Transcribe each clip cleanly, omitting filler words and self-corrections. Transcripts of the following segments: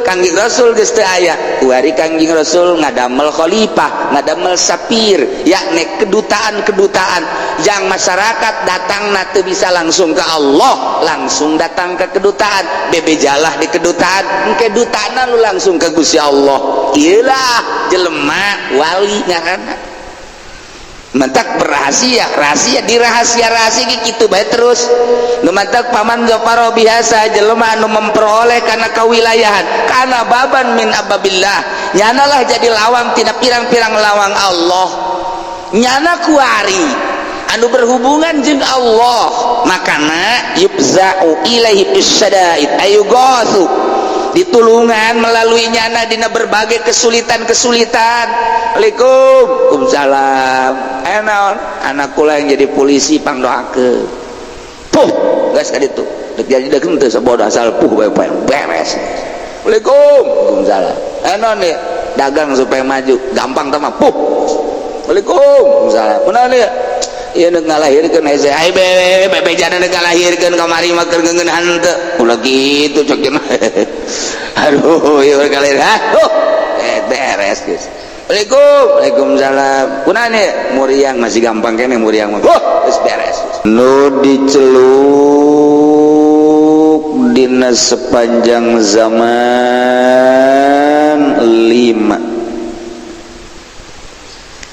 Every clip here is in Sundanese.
Kangjeng Rasul geus teu aya. Kuari Kangjeng Rasul ngadamel khalifah, ngadamel safir, yakni kedutaan-kedutaan yang masyarakat datang na teu bisa langsung ke Allah, langsung datang ke kedutaan, bebejalah di kedutaan, engke dutana lu langsung ke Gusti Allah. Iyalah jelema wali ngaranna. Mantak berrahasia, rahasia di rahasia rahasia gitu bae terus. Nu mantak faman dzafira biasa jelema anu memperoleh karena kawilayahan, kana baban min abwabillah, nyana lah jadi lawang tina pirang-pirang lawang Allah. Nyana kuari anu berhubungan jeung Allah, makana yufza'u ilaihi bisyada'id ayughatsu, ditulungan melalui nyana dina berbagai kesulitan-kesulitan. Assalamualaikum. Waalaikumsalam. Eh, naon? Anak kula yang jadi polisi, pangdoakeun. Puh, geus ka ditu. Dek jadi dek henteu, sabodo asal puh bae beres. Assalamualaikum. Waalaikumsalam. Eh, naon nih? Dagang supaya maju, gampang tah mah. Puh. Assalamualaikum. Waalaikumsalam. Kunaon ieu? Ieu nu ngalahirkeun hese. Ai be bebejana nu ngalahirkeun kamari mah keur ngeungeun henteu. Ulah kitu cek cenah. Aduh, ieu kalahir. Ha? Oh, eh beres geus. Assalamualaikum. Waalaikumsalam. Kunaon ieu? Muriang masih gampang keneh muriang mah. Oh, geus beres. Nu diceluk dina sepanjang zaman lima.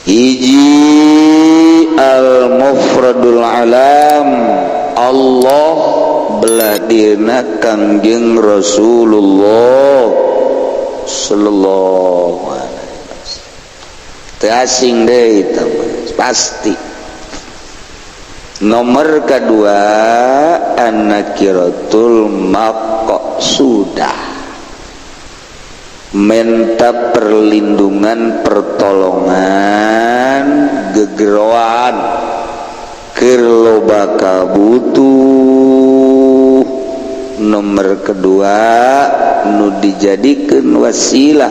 Hiji, al mufradul alam, Allah, belah dina Kangjeng Rasulullah sallallahu alaihi wasallam. Teu asing deui eta mah, pasti. Nomor kedua, an-nakiratul maqsudah, minta perlindungan, pertolongan, gegeroan keur loba kabutuh. Nomor kedua nu dijadikan wasilah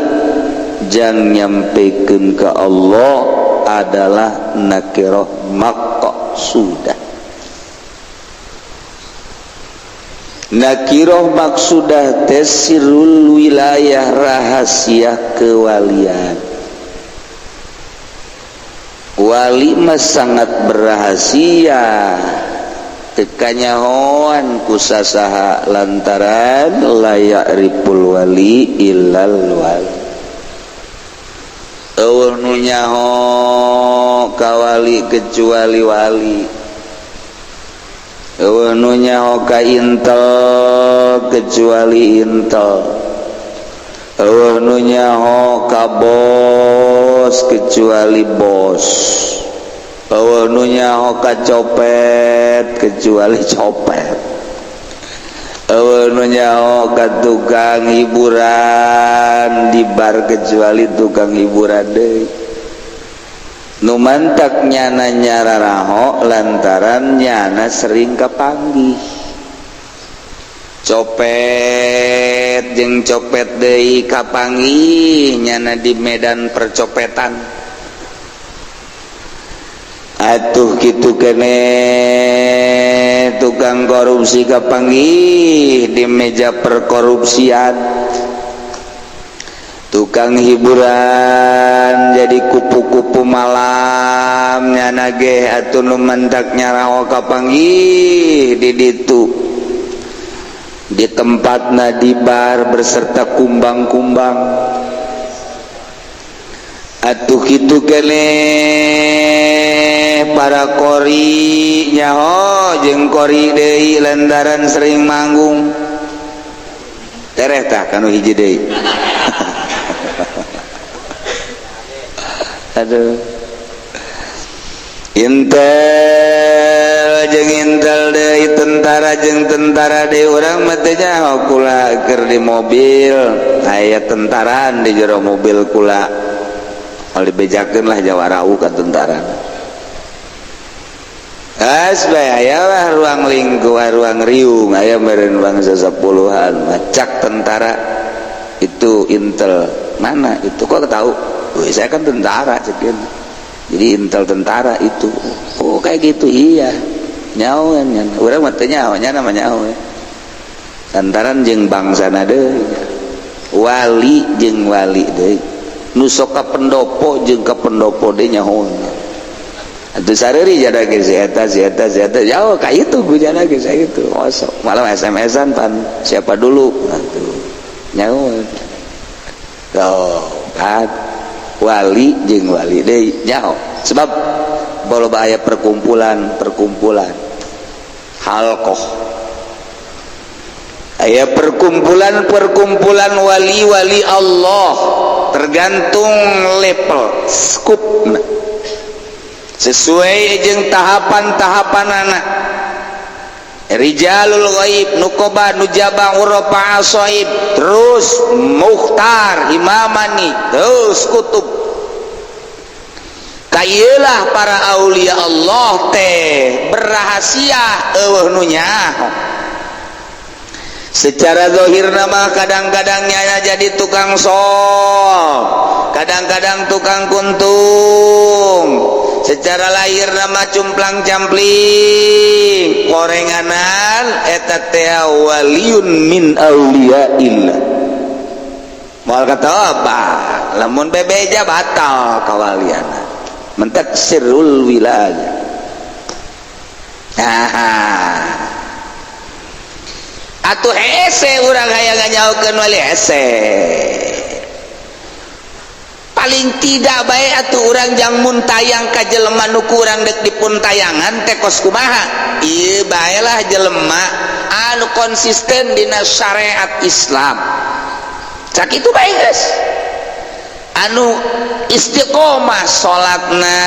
jang nyampekeun ke Allah adalah nakiroh maqsudah. Nakiroh maksudah teh sirrul wilayah, rahasia kewalian. Wali mah sangat berrahasia, teu kanyahoan ku sasaha, lantaran la ya'riful wali illal wali. Euweuh nu nyaho ka wali kecuali wali. Euweuh nu nyaho ka intel kecuali intel. Euweuh nu nyaho ka bos kecuali bos. Euweuh nu nyaho ka copet kecuali copet. Euweuh nu nyaho ka tukang hiburan di bar kecuali tukang hiburan deui. Nu mantak nyana nyararaho lantaran nyana sering kapanggih copet jeung copet deui, kapanggih nyana di medan percopetan. Atuh kitu kene tukang korupsi kapanggih di meja perkorupsian, tukang hiburan jadi kupu-kupu malam nyana ge. Atuh nu mantak nyaraho kapanggih di ditu, di tempatna di bar berserta kumbang-kumbang. Atuh kitu kene para qori nyaho jeung qori deui lantaran sering manggung. Tereh tah kanu hiji deui. Aduh, intel jeung intel deui, tentara jeung tentara deui. Urang mah teu nyaho, kula keur di mobil aya tentaraan di jero mobil kula. Kalau dibejakeun lah jawara ka tentara. As bae aya lah ruang lingkup, ruang riung, aya meureun bangsa sepuluhan macak tentara itu. Intel mana itu, kok tahu? Wih, saya kan tentara, cekin. Jadi intel tentara itu. Oh, kayak gitu. Iya, nyaho kan. Urang mah teu nyaho, nya namanya nyaho. Lantaran jeung bangsa deui. Wali jeung wali deui, nu sok ka pendopo jeung ka pendopo deui nyaho. Atuh sareuri jada ge si eta, si eta, si eta jauh ka itu gujana ge sakitu. Osok malam SMS-an pan siapa dulu atuh nyaho. Tuh kan wali jeung wali deui nyaho, sebab loba aya perkumpulan perkumpulan halqoh, aya perkumpulan perkumpulan wali-wali Allah, tergantung level skup sesuai jeung tahapan-tahapan anak rijalul ghaib, nukoba, nujaba, urafa, asoib, terus mukhtar, imamani, terus kutub. Kayelah para aulia Allah teh berrahasia, eueuh nu nyaho. Secara zahir nama kadang-kadangnya jadi tukang sol, kadang-kadang tukang kuntung, secara lahir nama cumplang campling korenganan, eta teh waliun min auliyaillah. Moal kata apa lamun bebeja batal kawaliana, mentak sirrul wilayah. Nah, atuh hese urang hayang nganyahokeun wali, hese. Paling tidak baik atuh urang jang muntayang ka jelema nu kurang dek dipuntayangan teh kos kumaha. Ieu baelah jelema anu konsisten dina syariat Islam, sakitu bae geus, anu istiqomah salatna,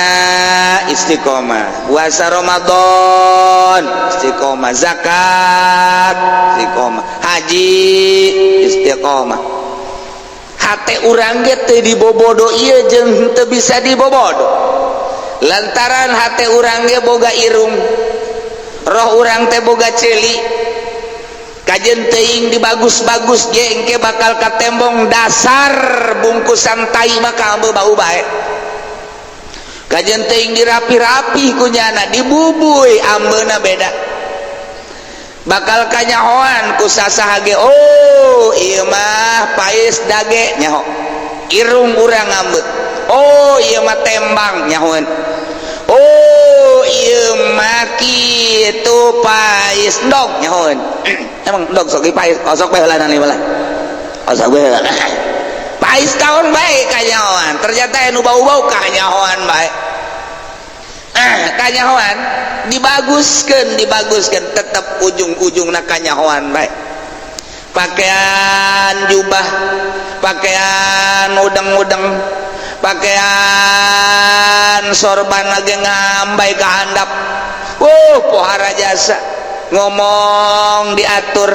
istiqomah puasa Ramadan, istiqomah zakat, istiqomah haji, istiqomah. Hate urang ge teu dibobodo ieu jeung teu bisa dibobodo, lantaran hate urang ge boga irung, roh urang teh boga ceuli. Kajen teuing dibagus-bagus ge engke bakal katembong, dasar bungkusan tai maka ambe bau bae. Kajen teuing dirapi-rapi ku nyana, dibubui ambeuna beda, bakal kanyahoan ku sasaha ge. Oh, ieu mah pais dage, nyaho irung urang ambe. Oh, ieu mah tembang, nyahoan. Oh, ieu mah kitu pais ndog, nyahoan. Emang ndog sok pais? Osok bae heula nani malah, osok bae heula pais tahun bae kanyahoan. Ternyata anu bau-bau kanyahoan bae. Kanyahoan dibaguskeun, dibaguskeun, tetep ujung-ujungna kanyahoan bae. Pakaian jubah, pakaian udeng-udeng, pakaian sorban lagi ngambai ke handap. Pohara jasa, ngomong diatur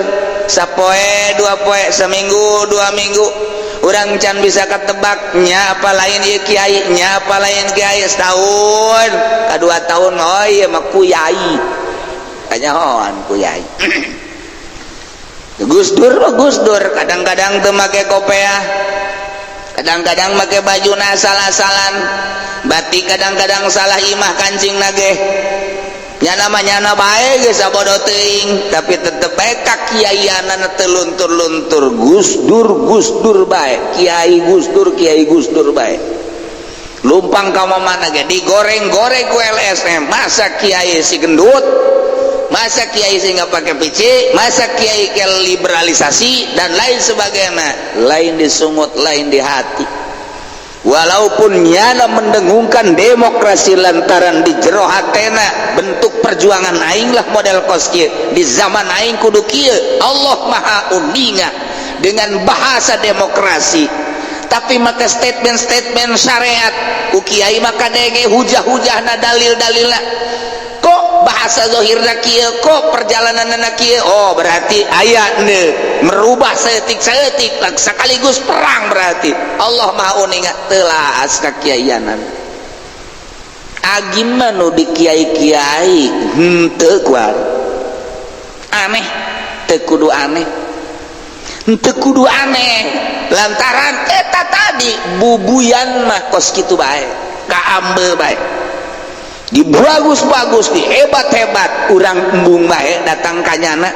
sapoe dua poe, seminggu 2 minggu, urang can bisa ketebaknya apa lain ieu kiai nya, apa lain kiai. Setahun kedua tahun, oh iya mah kuyai, kanyahoan kuyai. Gus Dur mah Gus Dur, kadang-kadang teu make kopeah, kadang-kadang make baju asal-asalan batik, kadang-kadang salah imah kancing nage, nyana mah nyana bae geus, sabodo teuing, tapi tetep bae kakiaianan teu luntur-luntur. Gus Dur Gus Dur bae, Kiai Gus Dur Kiai Gus Dur bae. Lumpang ka mana ge digoreng-goreng ku LSM, masa kiai si gendut, masa kiai sih nggak pakai PC, masa kiai ke liberalisasi dan lain sebagainya. Lain disungut, lain di hati, walaupun nyana mendengungkan demokrasi, lantaran di jero hatena bentuk perjuangan aing lah model kos kieu, di zaman aing kudu kieu. Allah Maha Uninga dengan bahasa demokrasi, tapi maka statement-statement syariat ku kiai maka denge hujah-hujahna, dalil-dalilna, kok bahasa zahirna kieu, kok perjalananna kieu? Oh, berarti aya merubah saeutik-saeutik sekaligus perang. Berarti Allah Maha Uninga telas kakiaianan. Agim mah nu di kiai-kiai henteu kuat aneh, teu kudu aneh, henteu kudu aneh, lantaran eta tadi bubuyan mah kos kitu bae, kaambe bae, dibagus-bagus, dihebat-hebat, urang embung bae datang kanyana.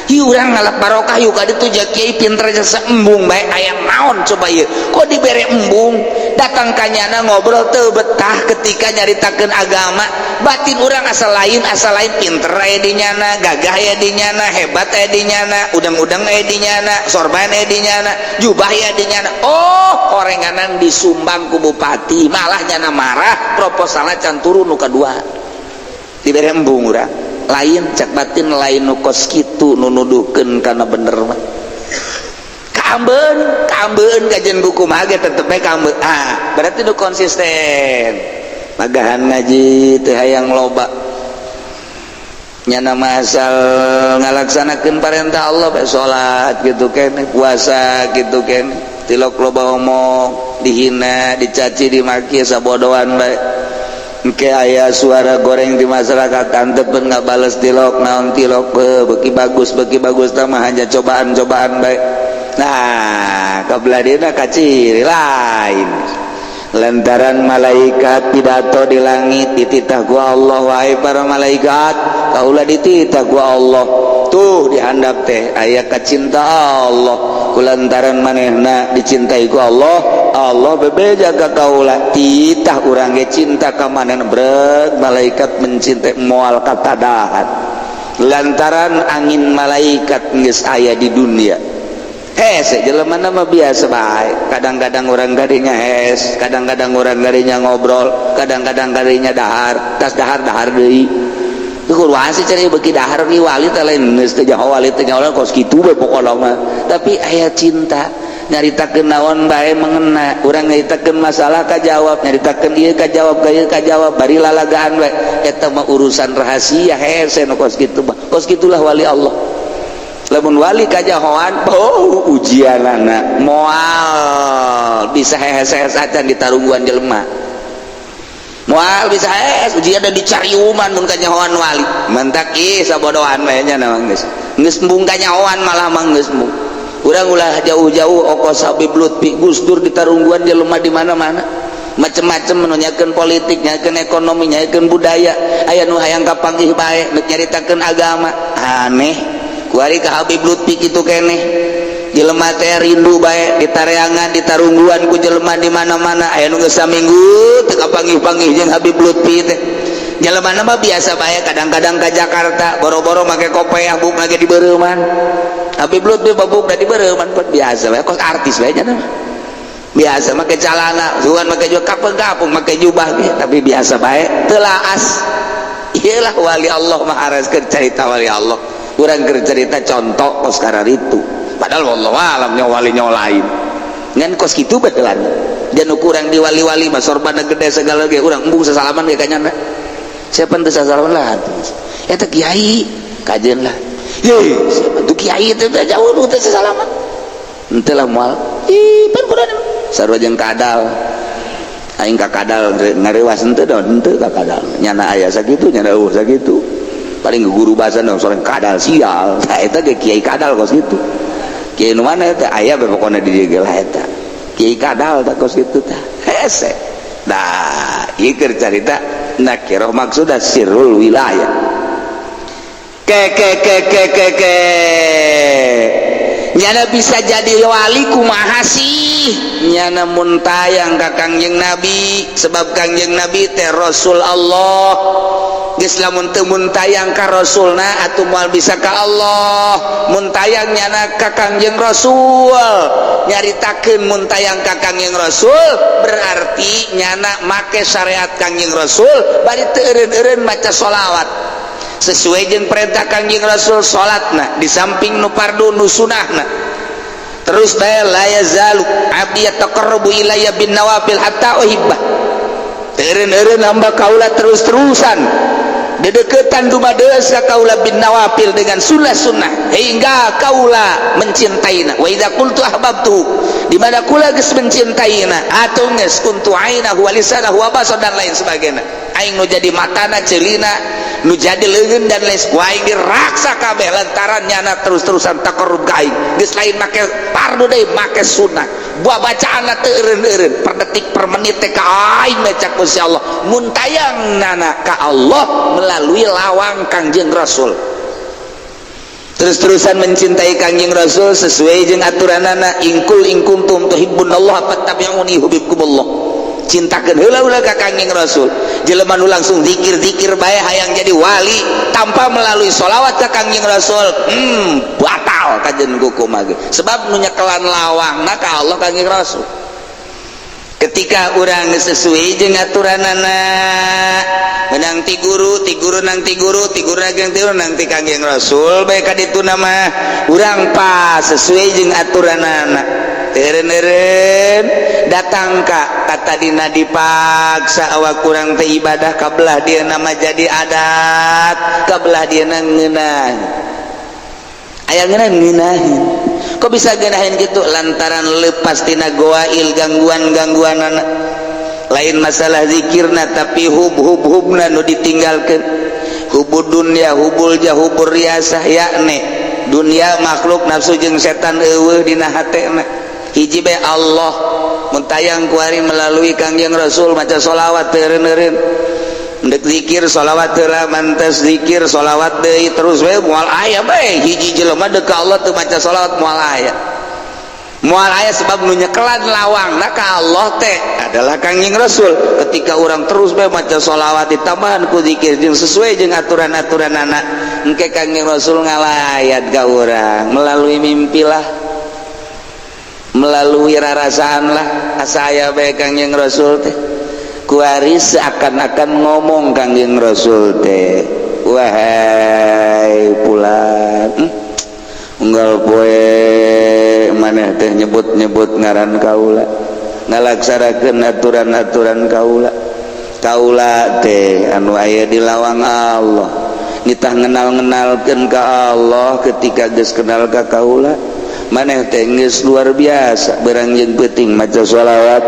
Hi, urang ngalap barokah yuk ka ditu ja kiai pinter jasa embung bae. Aya naon coba ieu, kok dibere embung? Datang kanyana ngobrol teu betah. Ketika nyaritakeun agama, batin urang asal lain, asal lain. Pinter aya di nyana, gagah aya di nyana, hebat aya di nyana, udang-udang aya di nyana, sorban aya di nyana, jubah aya di nyana. Oh, orenganan disumbang ku bupati, malah nyana marah, proposalnya can turun. Nu kadua dibere embung urang lain, cak batin lain. Nu kos kitu nu nuduhkeun kana bener mah kaambeun, kaambeun. Kajian buku mah ge tetep bae kaambeun. Ah, berarti nu konsisten magahan ngaji teu hayang loba, nyana mah asal ngalaksanakeun parentah Allah bae, salat gitu kene, puasa gitu kene, tilok loba omong, dihina, dicaci, dimaki, sabodoan bae. Engke aya suara goreng di masyarakat, antepkeun, nggak bales, tilok naon tilok. Beki bagus, beki bagus mah hanya cobaan-cobaan bae. Nah, kebelah kaciri lain lantaran malaikat pidato di langit, dititah ku Allah, "Wahai para malaikat, kaulah dititah ku Allah tuh dihandap teh aya kacinta Allah. Kulantaran manehna dicintai ku Allah, Allah bebeja ka kaula, titah urang ge cinta ka manehna." Breg malaikat mencintai, moal katadahan lantaran angin malaikat geus aya di dunia. Hese jelema mah biasa bae. Kadang-kadang orang gadinya hes, kadang-kadang orang gadinya ngobrol, kadang-kadang gadinya dahar, tas dahar, dahar deui. Kuruan sih cari beki dahar ki wali teh lain geus teu jaho wali teh nyaho kos kitu bae pokona mah. Tapi aya cinta, nyaritakeun naon bae mengena. Urang nyaritakeun masalah kajawab, nyaritakeun ieu kajawab, ka ieu kajawab, bari lalagaan bae. Eta mah urusan rahasia, hese nu kos kitu mah. Kos kitulah wali Allah. Lamun wali kajahoan, oh, ujianana moal bisa hehes-hehes acan di tarungguan jelema, moal bisa hehes ujian dan dicariuman mun kanyahoan wali. Mantak ih, sabodohan bae nya mah, geus geus embung kanyahoan malah mah geus embung. Urang ulah jauh-jauh, okos Habib Lutfi, Gus Dur di tarungguan jelema di mana-mana, macem-macem, menunyakeun politik, nyakeun ekonomi, nyakeun budaya. Aya nu hayang kapanggih bae, nu nyaritakeun agama aneh. Kuari ka Habib Lutfi kitu keneh, jelema teh rindu bae di tareangan, di tarungguan ku jelema di mana-mana. Aya nu geus saminggu teu kapanggih-panggih jeung Habib Lutfi teh. Jelema mah biasa bae, kadang-kadang ka Jakarta boro-boro make kopeah, buk lagi di beureuman. Habib Lutfi babuk da di beureuman, biasa bae, kos artis bae nya mah. Biasa make calana sugan, make juga kapeng-kapung, make jubah ge, tapi biasa bae, teu laas. Iyalah wali Allah mah, aras keur carita wali Allah, urang keur cerita contoh kos itu. Padahal wallahu alam nya wali nya lain, ngan kos kitu betulan dan kurang di wali-wali mah sorbana gede segala ge urang embung sesalaman ge kanyana. Siapa teu sasalaman lah eta kiai kajeun lah. Ye, siapa tuh kiai teh jauh nu teu sesalaman? Henteu lah, moal. Ih, pan kudu sarua jeung kadal. Aing ka kadal ngarewas henteu don, henteu ka kadal. Nyana aya sakitu, nyana eueuh sakitu, paling guru bahasa dong soreng kadal sial. Nah, eta ge kiai kadal kos kitu. Kiai nu mana eta aya bae pokona di dieu ge lah, eta kiai kadal tah kos kitu tah hese. Nah, ieu keur carita nakirah, maksudna sirrul wilayah. Ke ke ke ke ke ke nyana bisa jadi wali kumaha sih? Nyana mun tayang ka Kangjeng Nabi, sebab Kangjeng Nabi teh Rasul Allah. Geus lamun teu mun tayang ka Rasulna atuh moal bisa ka Allah. Mun tayang nyana ka Kangjeng Rasul, nyaritakeun mun tayang ka Kangjeng Rasul berarti nyana make syariat Kangjeng Rasul, bari teu eureun-eureun maca sholawat sesuai jeung perintah Kangjeng Rasul. Salatna di samping nu fardu, nu sunahna terus bae. La yazalu abdi yataqarrabu ilayya bin nawafil hatta uhibbah. Eureun-eureun hamba kaula terus-terusan dedeketan dumadeus ka kaula bin nawafil, dengan sunnah-sunnah, hingga kaula mencintaina. Wa idza qultu ahbabtu, di mana kula geus mencintaina atuh geus kuntu ainahu wa lisanahu wa basar dan lain sebagainya. Aing nu jadi matana, ceulina, nu jadi leungeun dan lain. Ku aing diraksa kabeh lantaran nyana terus-terusan taqarrub ka aing. Geus lain make fardu deui, make sunnah, buah bacaan teu eureun-eureun, per detik per menit teh ka aing cak Gusti Allah. Mun tayang nana ka Allah melalui lawang Kangjeng Rasul. Terus-terusan mencintai Kangjeng Rasul sesuai jeung aturanana, "Qul in kuntum tuhibbunallah fattabi'uni yuhbibkumullah." Cintakeun heula ulah ka Kangjeng Rasul. Jelema nu langsung zikir-zikir bae hayang jadi wali tanpa melalui sholawat ka Kangjeng Rasul, batal kajen kumaha ge, sebab nu nyekelan lawangna ka Allah Kangjeng Rasul. Ketika urang sesuai jeung aturanana, menang ti guru, ti guru nang ti guru, ti guru nang ti guru, nang ti Kangjeng Rasul bae ka ditu nama urang pas sesuai jeung aturanana, eureun-eureun datang ka kata dina dipaksa awak kurang teh ibadah, kabelah dia nama jadi adat, kabelah dia ngeunah, aya ngeunah, ngeunahin. Kok bisa geunahin gitu? Lantaran lepas tina goail, gangguan-gangguan anak lain. Masalah zikirna, tapi hub hub hubna nu ditinggalkan, hubud dunya, hubul jah, hubur riasah, yakni dunia, makhluk, nafsu jeung setan euweuh dina hatena. Hiji bae, Allah. Mun tayang kuari melalui Kangjeng Rasul, maca sholawat teureun-eureun, ndek zikir sholawat heula, mantes zikir sholawat deui, terus we. Moal aya bae hiji jelema deuk ka Allah teu maca sholawat, moal aya, moal aya, sebab nu nyekelan lawangna ka Allah teh adalah Kangjeng Rasul. Ketika orang terus bae maca sholawat ditambahan ku zikir jeung sesuai jeung aturan-aturan anak, engke Kangjeng Rasul ngalayat ka urang melalui mimpi lah, melalui rarasaan lah. Asa aya bae Kangjeng Rasul teh kuari seakan-akan ngomong Kangjeng Rasul teh, "Wahai pulan, unggal poe maneh teh nyebut-nyebut ngaran kaula, ngalaksanakeun aturan-aturan kaula. Kaula teh anu aya di lawang Allah, nitah ngenal-ngenalkeun ka Allah. Ketika geus kenal ka kaula, maneh teh geus luar biasa, berang jeung peuting maca sholawat,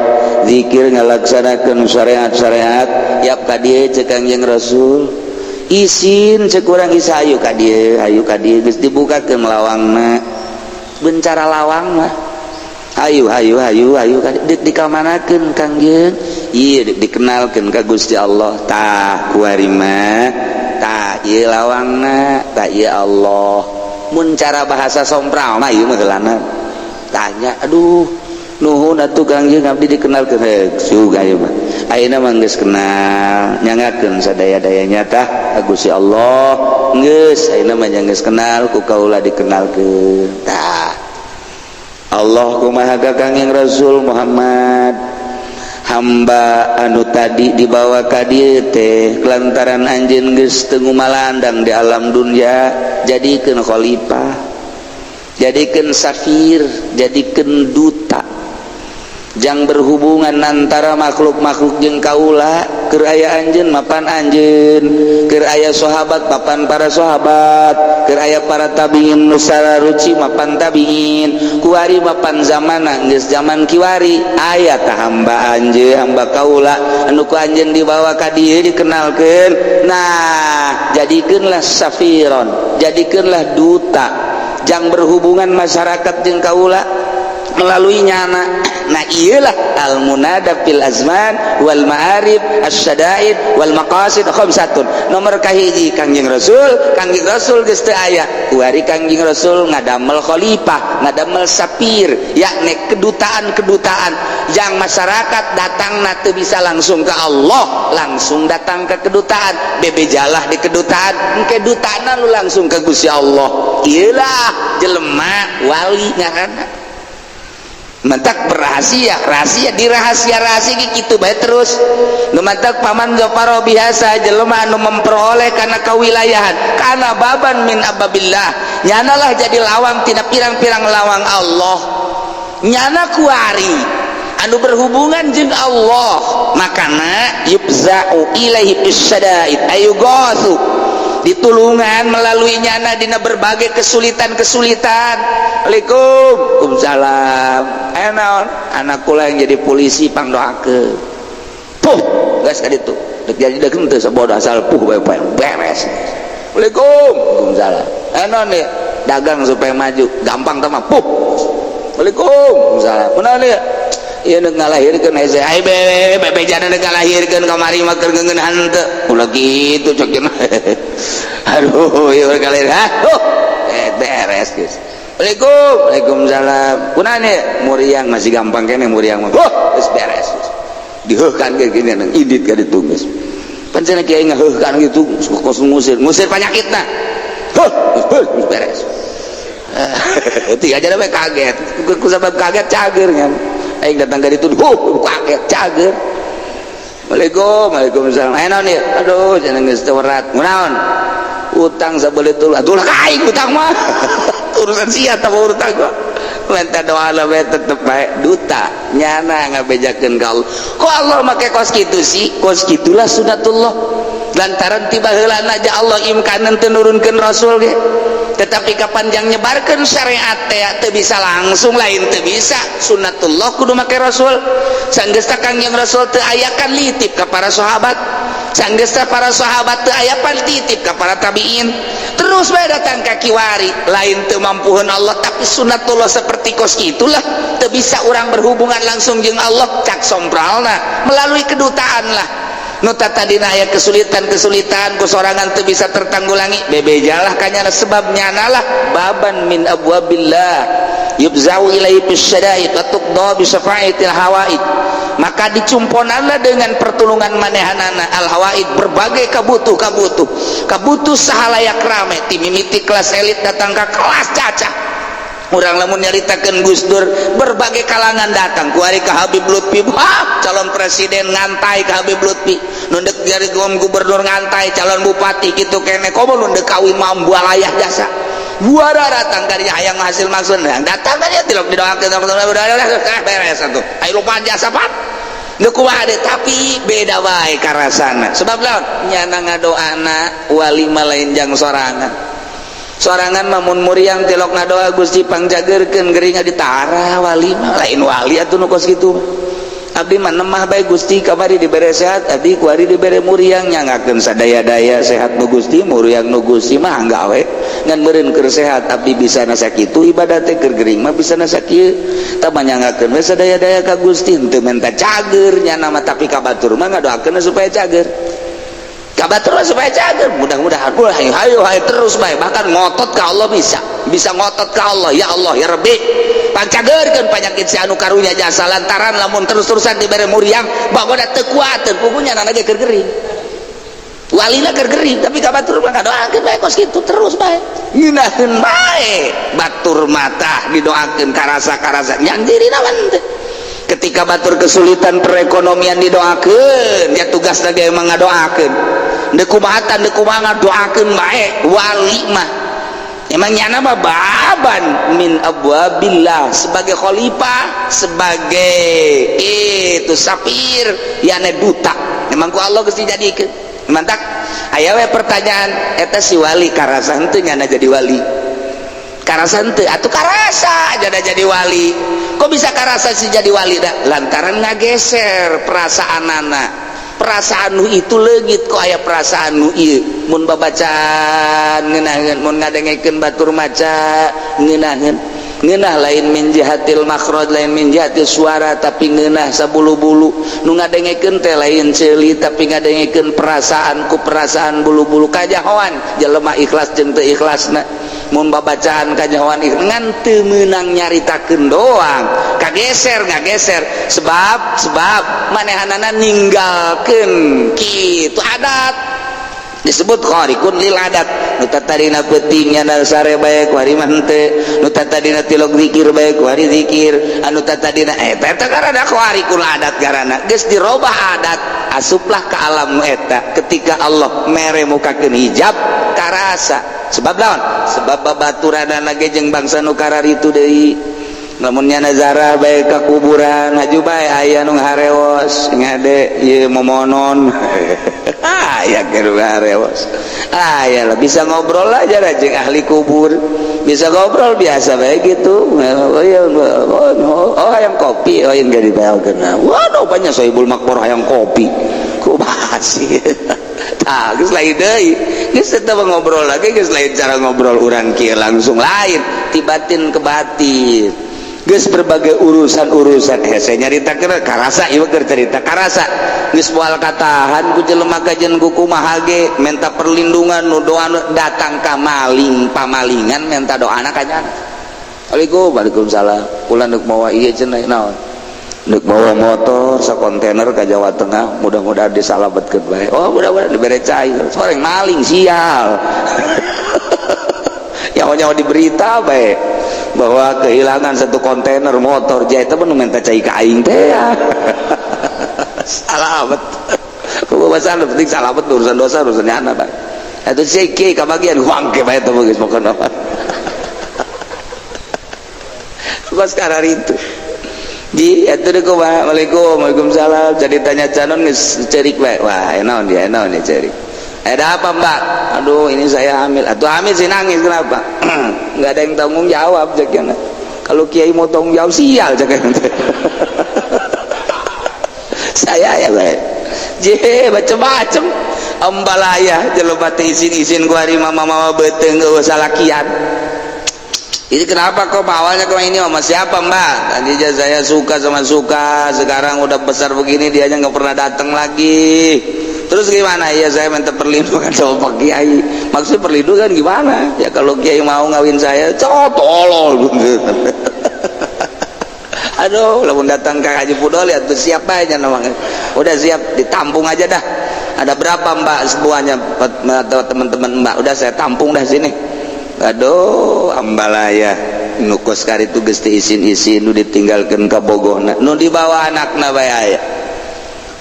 zikir, ngalaksanakeun syariat-syariat. Yap ka dieu," cek Kangjeng Rasul. "Isin," cek urang, "isa ayu ka dieu, ayu ka dieu." Geus dibukakeun lawangna, bencara lawang mah, "Ayu, ayu, ayu, ayu ka dieu." "Dikamanakeun, Kangjeng?" "Ieu dikenalkeun ka Gusti Allah. Tah, kuari mah, tah ieu lawangna, tah ieu Allah." Mun cara bahasa sompral mah ieu mah heulana tanya, "Aduh, nuhun atuh Kangjeng, abdi dikenalkeun." Heug suga ieu mah, ayeuna mah geus kenal, nyangakeun sadaya-dayanya tah ka Gusti Allah. Geus, ayeuna mah geus kenal ku kaula, dikenalkeun tah Allah kumaha ka Kangjeng Rasul Muhammad. Hamba anu tadi dibawa ka dieu teh lantaran anjeun geus teu ngumalandang di alam dunia, jadikeun khalifah, jadikeun safir, jadikeun duta jang berhubungan antara makhluk-makhluk jeung kaula. Keur aya anjeun mapan anjeun, keur aya sahabat mapan para sahabat, keur aya para tabiin nu ruci mapan tabiin, kuari mapan zamana geus zaman kiwari. Aya tah hamba anjeun, hamba kaula anu ku anjeun dibawa ka dieu, dikenalkeun. Nah, jadikeunlah safiron, jadikeunlah duta jang berhubungan masyarakat jeung kaula melalui nyana." Nah, iyalah al munada fil azman wal ma'arif asyadaid wal maqasid khamsatun. Nomor kahiji Kangjeng Rasul. Kangjeng Rasul geus teu aya, kuari Kangjeng Rasul ngadamel khalifah, ngadamel safir, yakni kedutaan-kedutaan yang masyarakat datang teu bisa langsung ke Allah, langsung datang ke kedutaan, bebejalah di kedutaan, engke dutaan lu langsung ke Gusti Allah. Iyalah jelema wali ngaranna. Mentak berahasia, rahasia di rahasia, rahasia gitu bae terus. Nu mantak faman dzafara biasa jelema anu memperoleh karena kewilayahan, karena baban min abwabillah, nyanalah jadi lawang tina pirang-pirang lawang Allah. Nyana kuari anu berhubungan jeung Allah, makana yufza'u ilaihi bisyadaid ayu ghatsu, ditulungan melalui nyana dina berbagai kesulitan-kesulitan. "Assalamualaikum." "Waalaikumsalam." "Eh, naon?" "Anak kula yang jadi polisi, pangdoakeun." Puh, geus ka ditu. Dek jadi dek henteu, sabodo asal puh bae beres. "Assalamualaikum." "Waalaikumsalam." "Eh, naon nih?" "Dagang supaya maju." Gampang teh mah, puh. "Assalamualaikum." "Waalaikumsalam." "Kunaon ieu?" "Ieu nu ngalahirkeun hese." "Ai be bebejana nu ngalahirkeun kamari mah keur ngeungeun henteu." Ulah kitu cek. Aduh, ieu ngalahir. Hah? Oh. Beres geus. Assalamualaikum. Waalaikumsalam. Kunaon ieu? Muriang. Masih gampang keneh muriang mah. Oh, geus beres. Diheuhkan ge gini, indit ka ditu geus. Pan cenah kiai ngaheuhkan gitu, kos ngusir, ngusir penyakitna. Huh, geus beres. Tiga aja we kaget. Ku sabab kaget cager kan. Aing datang ka ditu, huh, kaget cager. Waalaikum, waalaikumsalam. Aya naon ieu? Aduh, cenah geus teu werat. Kunaon? Utang sabelit dulu. Atuh lah ka aing utang mah. Urusan sia tah utang gua. Minta doa lah we tetep bae duta nyana ngabejakeun ka Allah. Kok Allah make kos kitu sih? Kos kitulah sunatullah. Lantaran tiba heula aja Allah imkanan teu nurunkeun rasul ge. Tetapi kapan jang nyebarkeun syariat teh teu bisa langsung, lain teu bisa, sunatullah kudu make rasul. Sanggeus Kangjeng Rasul teu aya kan litip ka para sahabat. Sanggeus para sahabat teu aya pan titip ka para tabiin. Terus bae datang ka kiwari, lain teu mampuheun Allah, tapi sunatullah seperti kos itulah. Teu bisa orang berhubungan langsung jeung Allah, cak sompralna melalui kedutaan lah. Nu tadina aya kesulitan-kesulitan ku sorangan teu bisa tertanggulangi, bebejalah kanyana, sebab nyana lah baban min abwabillah yubzau ilaihi bisyada'id wa tuqda bi syafa'atil hawaid. Maka dicumponanlah dengan pertolongan manehanana al hawaid, berbagai kabutuh kabutuh kabutuh sahalayak rame, ti mimiti kelas elit datang ke kelas caca. Urang lamun nyaritakeun Gus Dur, berbagai kalangan datang. Kuari ka Habib Lutfi, wah, calon presiden ngantai ka Habib Lutfi, nu dek jadi gubernur ngantai, calon bupati kitu kene, komo nu dek kawin mambualayah jasa buara datang kadinya, hayang hasil maksud datang kadinya, tilok didoakeun, beres atuh. Ayo lupa jasa pat. Nu kumaha deui, tapi beda wae karasana. Sebab laon? Nyana ngadoana wali mah lain jang sorangan. Sorangan mah mun muriang tilok ngadoa, "Gusti, pangjagerkeun geringa," ditara wali mah lain wali atuh nu kos kitu. Abdi mah nemah bae, Gusti. Kamari dibere sehat abdi, kuari dibere muriang, nyangakeun sadaya-daya sehat nu Gusti, muriang nu Gusti mah gawe ngan meureun keur sehat abdi bisa na sakitu ibadah teh, keur gering mah bisa na sakieu, tah nyangakeun we sadaya-daya ka Gusti, teu menta cager nyana mah. Tapi ka batur mah ngadoakeun supaya cager, ka batur mah supaya cager, mudah-mudahan. Wah, hayo hayo hayo terus bae, bahkan ngotot ka Allah, bisa bisa ngotot ka Allah, "Ya Allah, ya Rabbi, pangcagerkeun penyakit si anu karunya jasa," lantaran lamun terus-terusan dibere muriang bagoda teu kuateun, pugunya nana ge keur gering, walina keur gering, tapi ka batur mah ngadoakeun bae kos kitu terus bae, ngeunaheun bae batur mata didoakeun karasa-karasa yang dirina mah teh. Ketika batur kesulitan perekonomian didoakeun, ya tugas lagi emang ngadoakeun, deuk kumahatan, deuk kumaha ngadoakeun bae. Wali mah emang nyana mah baban min abwabillah sebagai khalifah, sebagai itu safir, yani duta, emang ku Allah geus dijadikeun. Mantak aya we pertanyaan, eta si wali karasa henteu nyana jadi wali? Karasa henteu atuh? Karasa jadi wali. Kok bisa karasa sih jadi wali? Dah lantaran ngageser perasaan anak, perasaan nu itu leungit. Kok aya perasaan nu ieu, mun babacaan ngeunaheun, mun ngadengekeun batur maca ngeunaheun, ngeunah lain min jihatil makhraj, lain min jihatil suara, tapi ngeunah sabulu-bulu. Nu ngadengekeun teh lain ceuli, tapi ngadengekeun perasaan, ku perasaan bulu-bulu kajahoan jelema ikhlas jeung teu ikhlasna. Mun babacaan kajahoan ngan teu meunang nyaritakeun doang, kageser, ngageser, sebab sebab manehanana ninggalkeun kitu adat, disebut khariqun lil adat. Nu tadina peuting nyana sare bae, kuari mah henteu. Nu tadina tilok zikir bae, kuari zikir. Anu tadina eta eta karena khariqul adat, garana geus dirobah adat, asuplah ke alam nu eta. Ketika Allah mere mukakeun hijab, karasa. Sebab naon? Sebab babaturanana ge jeung bangsa nu kararitu deui. Lamun nyana zarah bae ka kuburan, haju bae aya nu harewos, ngade ieu momonon, aya keur harewos, aya lah bisa ngobrol aja jeung ahli kubur, bisa ngobrol biasa bae gitu. "Oh iya, oh, oh, hayang kopi?" "Oh, yang jadi dibayarkeun." Waduh, banyak sohibul makmur hayang kopi, kumaha sih? Tah, geus lain deui, geus tetep ngobrol lagi, geus lain cara ngobrol urang kieu, langsung lain ti batin ke batin. Geus berbagai urusan-urusan hese nyaritakeun karasa ieu keur cerita karasa geus moal katahan ku jelema kajen ku kumaha ge minta perlindungan nu doa datang ka maling pamalingan minta doana ka nyana. Assalamualaikum. Waalaikumsalam. Kula deuk mawa ieu cenah naon? Deuk mawa motor sakontainer ka Jawa Tengah, mudah-mudahan disalametkeun bae. Oh, mudah-mudahan dibere cai. Soreng maling sial. Nyawa-nyawa di berita bae bahwa kehilangan satu kontainer motor jaya itu mah minta cai ka aing teh ya. Salamet. Kumaha masalah penting salamet, urusan dosa urusan nyana bae. Atuh si kiai kabagian wangke bae teh geus pokona mah. Kos karar itu. Ji, atuh deui kumaha? Waalaikum, waalaikumsalam. Jadi tanya canon geus cerik bae. Wah, naon dia, naon dia cerik. Ada apa, Mbak? Aduh, ini saya hamil. Atuh hamil sih nangis kenapa? Nggak ada yang tanggung jawab ceknya. Kalau kiai mau tanggung jawab sial ceknya. Saya ya bae. Je, macem-macem. Ambalaya jelema teh isin-isin ku ari mama-mama beuteung eueuh salakian. Ini kenapa kok awalnya kok ini sama siapa mbak? Tadi aja saya suka sama suka, sekarang udah besar begini dia aja nggak pernah datang lagi. Terus gimana? Ya saya minta perlindungan sama Pak Kiai. Maksudnya perlindungan gimana? Ya kalau Kiai mau ngawin saya, cowok tolol. Aduh, lamun datang ke Haji Pudol lihat tuh siapa aja namanya. Udah siap ditampung aja dah. Ada berapa mbak semuanya atau teman-teman mbak? Udah saya tampung dah sini. Aduh, ambalaya nu kos karitu geus teu isin-isin nu ditinggalkeun ka bogohna nu dibawa anakna bae aya.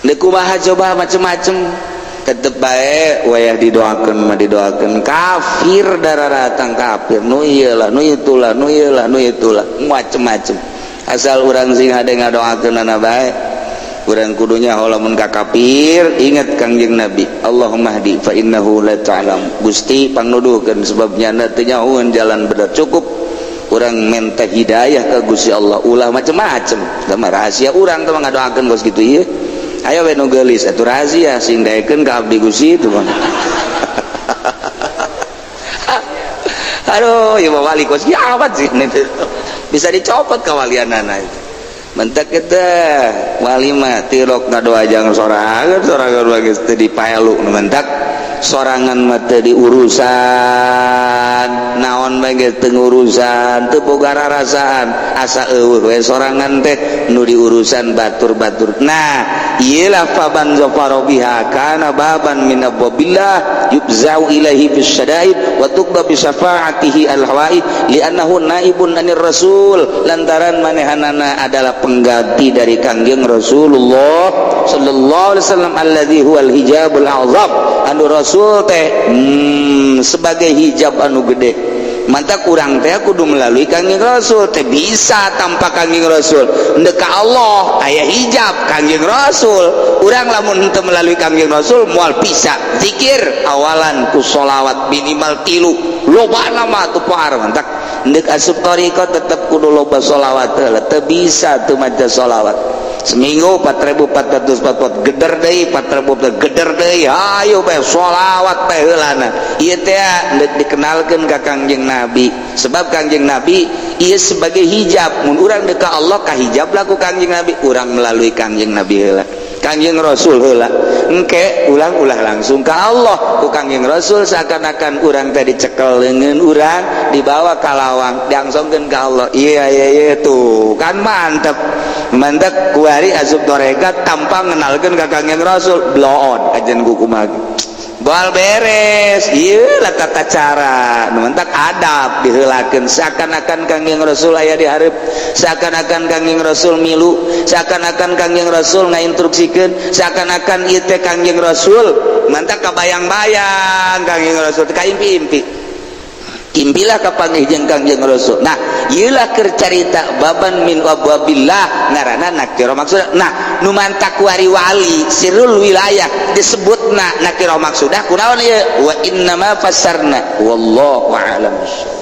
Deuk kumaha coba macem-macem tetep bae wayah didoakeun mah didoakeun kafir dararatang kafir nu ieu lah nu itulah nu ieu lah nu itulah macem-macem asal urang sing hade ngadoakeunana bae. Urang kudunya lamun ka kafir ingat Kangjeng Nabi, Allahumma hdi fa innahu la ta'lam. Gusti pangnuduhkeun sebabnya teu nyahoeun jalan bener, cukup urang minta hidayah ka Gusti Allah ulah macem-macem. Da mah rahasia urang teh mah ngadoakeun geus kitu ieu. Ayo we nu geulis atuh rahasia sing daekeun ka abdi Gusti itu mah. Aduh, ieu mah wali kos kiamat sih bisa dicopot kawalianana itu. Mentak kita wali mah tirok ngadoa jangan sorangan sorangan lagi teu dipaelu nu mentak sorangan mah teu diurusan naon bae geus teu ngurusan teu boga rarasaan asa eueuh we sorangan teh nu diurusan batur-batur. Nah ieu lah faban zafara biha kana baban min abwabillah yubzau ilaihi fis syadaid wa tuqda bi syafaatihi al hawaid li'annahu naibun anir rasul lantaran manehanana adalah pengganti dari Kangjeng Rasulullah sallallahu alaihi wasallam alladzi huwal hijabul azam anu rasul teh sebagai hijab anu gede. Mantap kurang teh kudu melalui Kangjeng Rasul teh bisa tanpa Kangjeng Rasul ndek ka Allah aya hijab Kangjeng Rasul. Urang lamun henteu melalui Kangjeng Rasul moal bisa zikir awalan ku sholawat minimal 3 loba nama tuh pohar. Mantak ndek asup thariqah tetep kudu loba sholawat heula teu bisa teu maca sholawat seminggu 4444 geder deui 4000 geder deui ayo bae sholawat bae heulana ieu teh ndek dikenalkeun ka Kangjeng Nabi sebab Kangjeng Nabi ieu sebagai hijab mun urang deuk ka Allah ka hijab lah ku Kangjeng Nabi urang melalui Kangjeng Nabi heula Kangjeng Rasul heula engke ulang-ulah langsung ka Allah ku Kangjeng Rasul seakan-akan urang teh dicekel leungeun urang dibawa ka lawang diangsongkeun ka Allah. Iya iya iya tuh kan mantep mantep kuari asup tarekat tanpa ngenalkeun ka Kangjeng Rasul bloon ajen ku kumaha bal beres. Ieu lah tata cara nu mentak adab diheulakeun seakan-akan Kangjeng Rasul aya di hareup seakan-akan Kangjeng Rasul milu seakan-akan Kangjeng Rasul ngainstruksikeun seakan-akan ieu teh Kangjeng Rasul mantak kabayang-bayang Kangjeng Rasul teh kaimpi-impi impilah kapanggih jeung Kangjeng Rasul. Nah ieu lah keur carita baban min abwabillah ngaranna nakira maksudna. Nah nu mantak wari wali sirrul wilayah disebutna nakira maksudah kunaon ieu wa innama fassarna wallahu a'lam bissawab.